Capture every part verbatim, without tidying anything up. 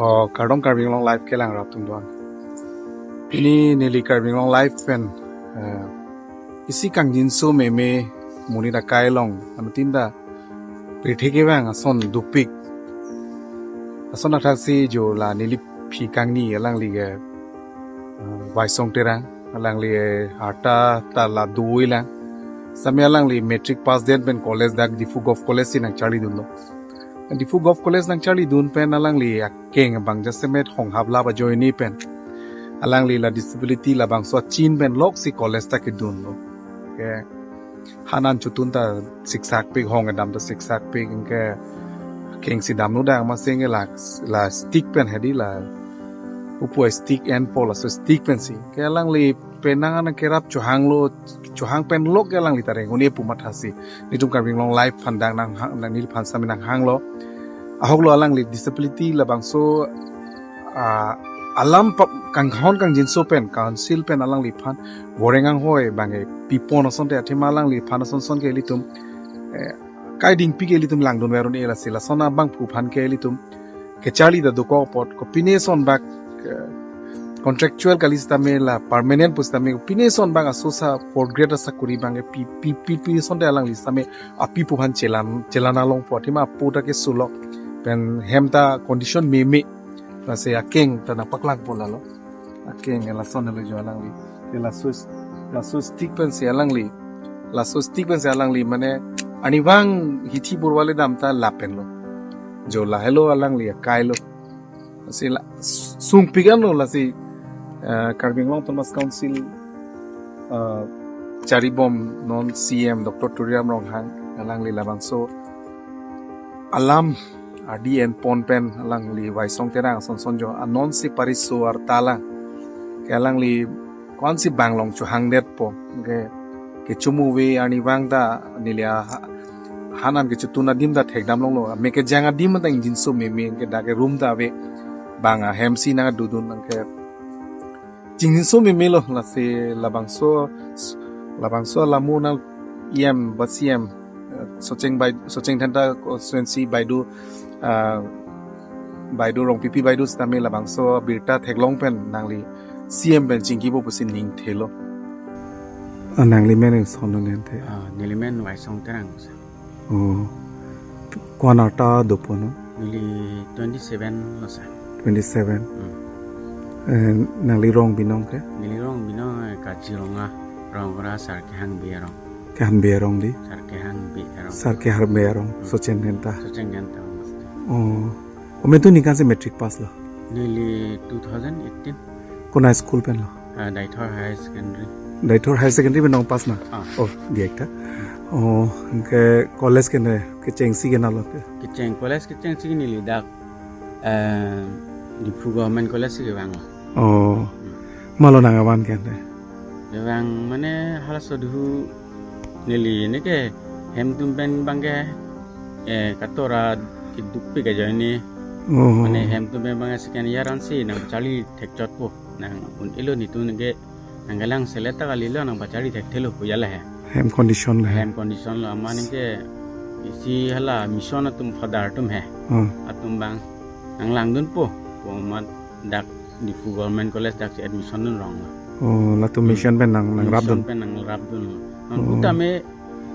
Oh, kardom Karbi Anglong Live kelang rap tum doan. Pini neli Karbi Anglong Live pen, eh, isi kangjinso meme monit akai along, anu tinta pirthe kevang ason dopik. Ason athaksi jo la neli phi kangni alangli ke, eh, Waisong Terang, alangli, eh, arta ta la doi lang. Sitame alangli matric pass det pen college dak Diphu Govt College si nangcharlidunlo. Diphu Govt College nangcharlidun pen alangli akeng abang jasemet honghap lap ajoine pen alangli la disability labangso achin pen loksi college ta kedunlo. Ke hanan chotun ta siksak pik, hong kedam ta siksak pik, ke akeng si damlo dang maseng la, la stick pen hedi la pupu stick enpo, laso stick pen si. Ke alangli penang an kerap chohanglo, chohang pen lok ke alangli ta reng un-e pu mathasi. Netum Karbi Anglong Live aphan dang nang hang, nang neliphan sitame nanghanglo. Ahoklo alangli disability labangso, ah, alam pa-, kanghon kangjinso pen, council pen alangliphan voreng anghoi abang ke pipon asonte athema alangliphan ason son ke ilitum, eh, kaidingpi ke ilitum langdunver un-e lasi lason abangphu aphan ke ilitum kecharli ta dokok apot, kopine son bak, eh, contractual kali sitame la permanent pu sitame, kopine son bak asosa fourth grade asakuri abang ke pi, pi, pi, pi sonte alangli sitame api pu aphan chelan, chelan along apot, athema apo ta kesulok pen hem ta condition meme. Lasi akeng ta nangpaklangpo lalo. Akeng ke lason helo jo alangli. Ke laso, laso stick pen si alangli. Laso stick pen si alangli mane arnivang hithi burwale dam ta lapenlo. Jo la helo alangli akailo. Lasi la sungpik anlo lasi, eh, Karbi Anglong Autonomous Council, eh, charibom non C M Doctor Tuliram Ronghang alangli labangso alam ardi enpon pen alangli Waisong Terang ason son jo anonsi pariso arta lang. Ke alangli ko-ansi bang along chohangdetpo. Ke, kechomu ave arnivang ta neli a ha-, hanan kechotun adim ta thekdam longlo. Mek kejang adim ta ingjinso meme, ke dak ke room ta ave. Bang ahem si nangdodun, nang ke chingjinso memelo lasi labangso, labangso alamo nang E M ba C M, eh, Socheng Bai-, Socheng Dhenta constituency Baidu, ah, Baidu Rongpipi Baidu sitame labangso birta theklong pen nangli C M pen chingkipo pusi ning thelo. Ah, nangli men son non ente? Ah, neli men Waisong Terang, sir. Oh. Ko-an arta dopo non? Neli twenty-seven lo, sir. Twenty-seven. Hmm. Eh, nangli rong binong ke? Neli rong binong, eh, Kachirong arong, ra Sar Kehangbi arong. Kehangbi arong di? Sar Kehangbi arong. Sar Kehangbi arong. Hmm. Socheng Dhenta. Socheng Dhenta. Oh. Omen tu ningkan si matric pass lo? Neli two thousand eighteen. Kona school pen lo? Ah, Deithor Higher Secondary. Deithor Higher Secondary pen nang pass na? Ah. Oh, diak ta. Oh, ke college ke ne, kechengsi ke na lo ke? Kecheng, college kechengsi ke neli dak, eh, Diphu Government College si kevang lo. Oh. Hmm. Malo nang avan ke ne? Kevang mane halaso duhu neli ne ke hem atum pen abang ke, eh, katora keduk pi ajoine. Oh. Mane hem atum pen abang ke second year ansi nangcharli thekchotpo. Nang un-elo netum ke nangkelang selet ta kalilo, nangpacharli thekthelo pu jala he. Hem condition lo he. Hem condition lo, amat ne ke isi hala mission atum, father atum he. Hmm. Atum abang nanglangdunpo. Pu amat dak Diphu Government College dak si admission dun rong lo. Oh, latum mission pen nang, nangrapdun. Mission pen nangrapdun lo. Nang Oh. kutame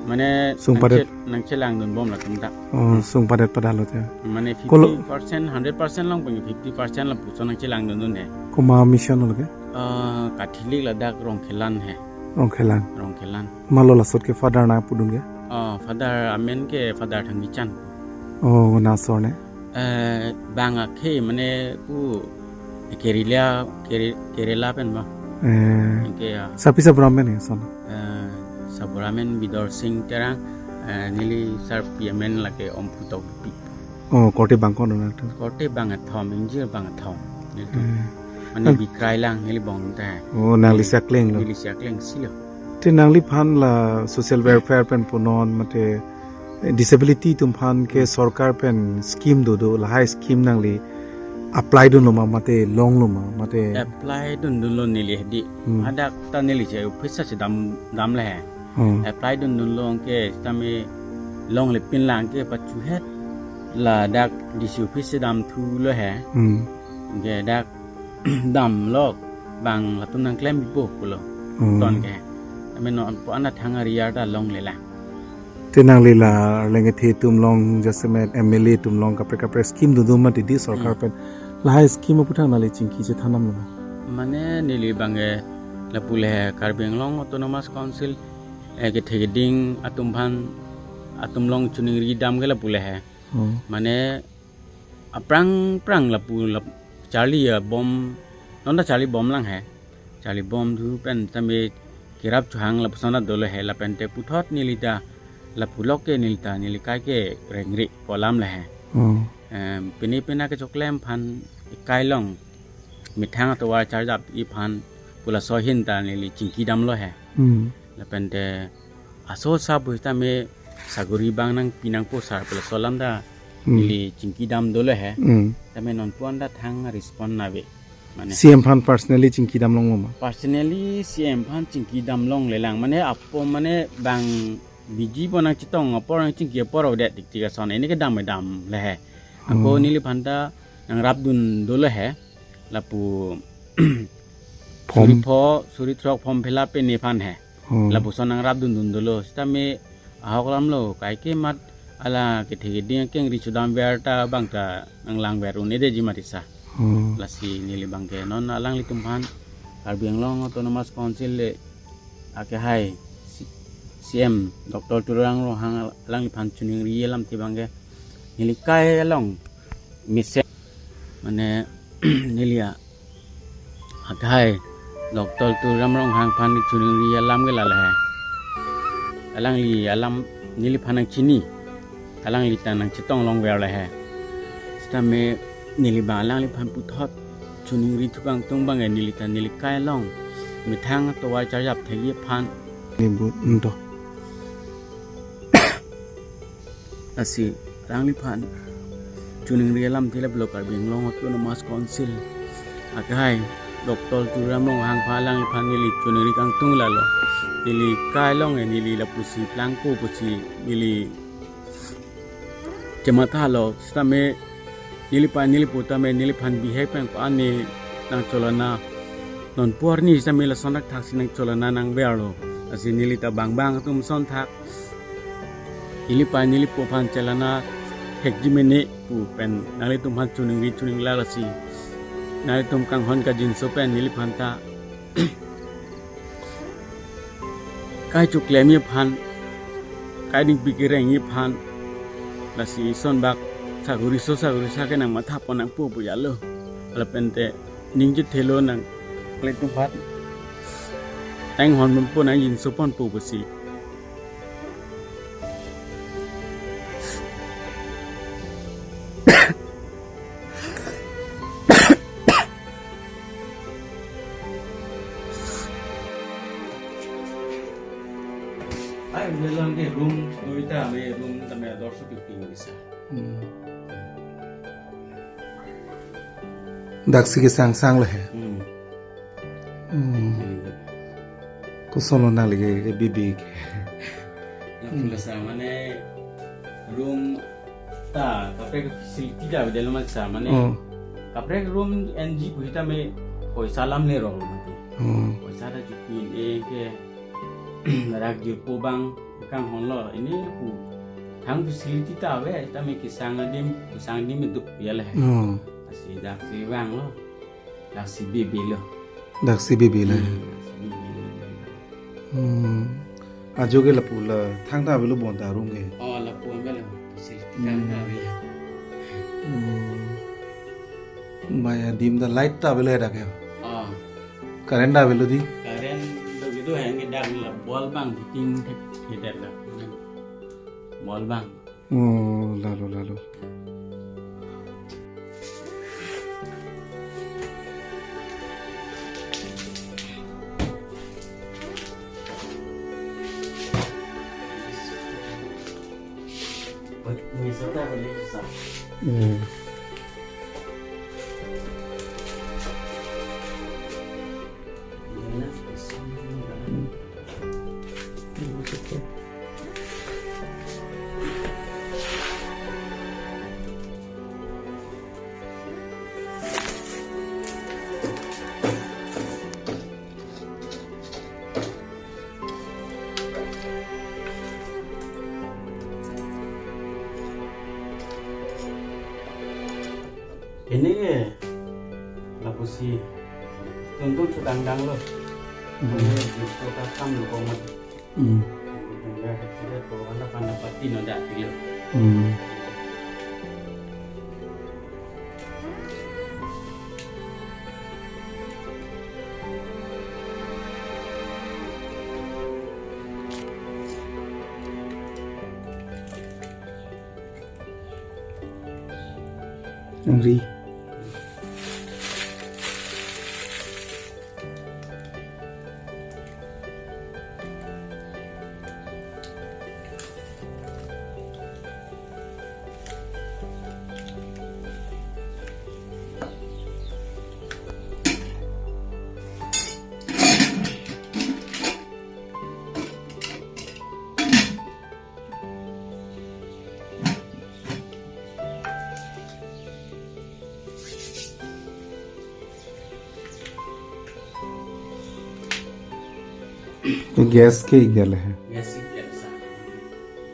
mane sung padet. Nangche-, nangchelangdunbom latum ta. Oh, sung padet padalo te. Mane Kolo- fifty percent, hundred percent longpen fifty percent lapuson nangchelangdundun he. Komat mission lo ke? Ah, Catholic ladak Rongkhelan he. Rongkhelan. Rongkhelan. Malo lasot ke father nangpudun ke? Ah, father amen ke Father Thangkichan. Oh, na sor ne? Eh, bang akhei mane pu Kerala, Kere-, Kerala pen ba. Eh, Anke ya. Sarpi sabra amen ya son? Eh, sabra amen Bidor Sing Terang, eh, neli sarpi amen lake Omphu Tokbi. Oh, korte bang ko-an na tu? Korte bang kethom, ingjir bang kethom. Nelitum. Eh. Mane Ang- Bikrai lang neli bong ta. Oh, nangli Neli- si akleng lo. Neli si akleng si lo. Te nangliphan la social welfare pen punon mate, eh, disability atum aphan ke sorkar pen scheme dodo, lahai scheme nangli apply dunlo ma mate longlo ma mate? Apply dundunlo neli hedi. Hmm. Hadak ta neli che office si dam, dam le he. Hmm. Apply dundunlo anke sitame longle pinlang ke pachuhet ladak D C office si damthulo he. Hmm. Ke dak damlo, bang latum nangklem bipo pulo. Hmm. Ton ke. Amen non po anat thang ari yar ta longlelang. Te nangli la arleng kethe atum along, jasemet M L A atum along kaprek kaprek scheme dodun mati di sorkar Hmm. pen. Lahai scheme aputhak nangli chingki chethan damlo ma? Mane neli bang ke lapu le Karbi Anglong Autonomous Council, eh, kethe keding atum aphan atum along chiningri dam ke lapu le he. Hmm. Mane aphrang phrang lapu lap charli abom, non ta charli bomlang he. Charli bomthu pen tame kerap chuhang lapuson ta dolo he, lapen te puthot neli ta lapu lok ke neli ta neli kai ke rengri pu alam le he. Hmm. Em, pini pina kechoklem aphan ekai along methang atovar charjapji aphan pu laso ahin ta neli chingki damlo he. Hmm. Lapen te aso sa pusitame sagori bang nangpi nangpo sar pu laso alam ta Hmm. neli chingki dam dolo he. Hmm. Tame non po an ta thang respond nave. Mane C M aphan personally chingki dam longlo ma? Personally C M aphan chingki dam longlelang. Mane apo mane bang biji po nangchetong apor nangchingki apor avedet tik tik ason. Ini ke dam dam le he. Ako Hmm. neliphan ta nangrapdun dolo he. Lapu Form. Suri pho, suri throk form fill up pen nephan he. Hmm. Lapuson nangrapdun dun dolo. Sitame ahok alamlo, kaike mat ala kethe keding akengri chedam ver ta bang ta nanglang ver un-edetji mat isi. Hmm. Lasi neli bang ke non alanglitum aphan Karbi Anglong Autonomous Council le akehai C-, C M Doctor Tuliram Ronghang alangliphan chiningri alamthe bang ke neli kai along mesen mane neli a akhai Doctor Tuliram Ronghang aphan chiningri alam ke la le he. Alangli alam neliphan nangchini. Alangli ta nangchetong longver le he. Sitame neli bang alangliphan puthot chiningri thu kangtung bang ke neli ta neli kai along methang atovar charjap thekji aphan. Ni bu ndo. Lasi alangliphan chiningri alamthe le Karbi Anglong Autonomous Council akhai Doctor Tuliram Ronghang aphan alangliphan neli chiningri kangtung lalo. Neli kai along e neli lapusi plangpo pusi neli chemathalo sitame neli pa neli pu tame neliphan bihek pen pa ne nangcholana non po arni sitame lason thakthaksi nangcholana nangverlo. Lasi neli ta bang bang atum ason thak neli pa neli pu aphan chelana hekji mene pu pen nanglitum aphan chiningri chiningri lasi nanglitum kanghon kangjinso pen neliphan ta kai choklemji aphan, kai ningpi kerengji aphan, lasi ison bak sagori so sagori sa ke nangmatha pon nangpo pu jalo. Lapen te ningje thelo nang le tum phat. Tanghon pon nangjinso ponpo pusi. Ai, udah lang ke room, duita me room tame ador so piping bisa. Hmm. Daksi kesang sang le he. Hmm. Hmm. Hmm. Koson lo nangli ke, ke bibi ke. Lapu lasi mane room ta kaprek facility ta bidelo ma sa mane. Oh. Kaprek room N G pu sitame poisa alam le rong mati. Hmm. Poisa ta chuti e ke rak jur po bang kanghon lo ini pu thang facility ta ave tame kesang adim kesang adim duk ya le. Hmm. Lasi daksi vanglo. Daksi bibi lo. Daksi bibi lo. Hmm, daksi bibi lo. Hmm. Ajo ke lapu la thangta avelo bonta room ke. Oh, lapu avelo. Facility Hmm. Thangta avelo. Hmm. Maya dim ta light ta avelo dak ke. Oh. Current ta avelo di. Current do gitu hang ke dak la bol bang bikin heater la. Bol bang. Oh, lalo, lalo. Hmm. Ini ke lapusi tuntun sedang dang lo. Hmm. Ini di kota kam lo komat. Hmm. Tengah kecil to anak anak pati no dak dia. Hmm. Angri. तो गैस के एक गल है। गैस एक गल सा।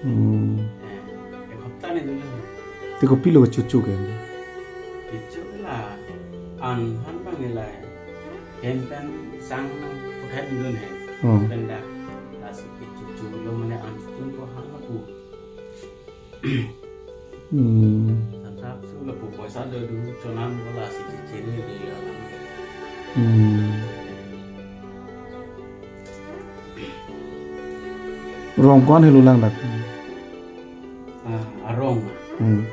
हम्म। Eh, एक हफ्ता नहीं दूंगा। Te kopilo chuchu ke? Chuchu la an han bang nilai. Pen pen sang nang kuthai dun hai. Hmm. Pen dak lasi ke chuchu lo mane an chuchu ko han lapu. Hmm. Sap sap su lapu poisa do du chonan ko lasi ke chiri di lo. Hmm. Rong ko-an helo lang dak? Ah, arong. Hmm.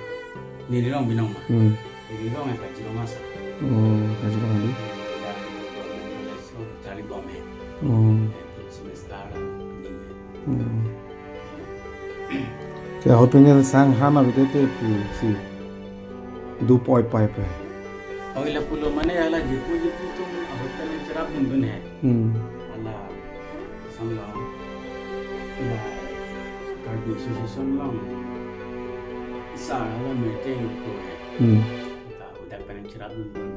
Neli rong binong ma. Hmm. Neli rong ya Kachirong asa. Oh, Kachirong ali. Dak Government College lo charli bom he. Oh. Semester ni. Hmm. Te ahut pengen sang han abite te pusi du poi pai pe. Oi lapulo mane hala jipu jipu atum ahut pengen cherap dun dun he. Hmm. Hala samlo. Hala Karbi Association along. Sa hala meeting ko he. Hmm. Ta udah pengen cherap dun dun.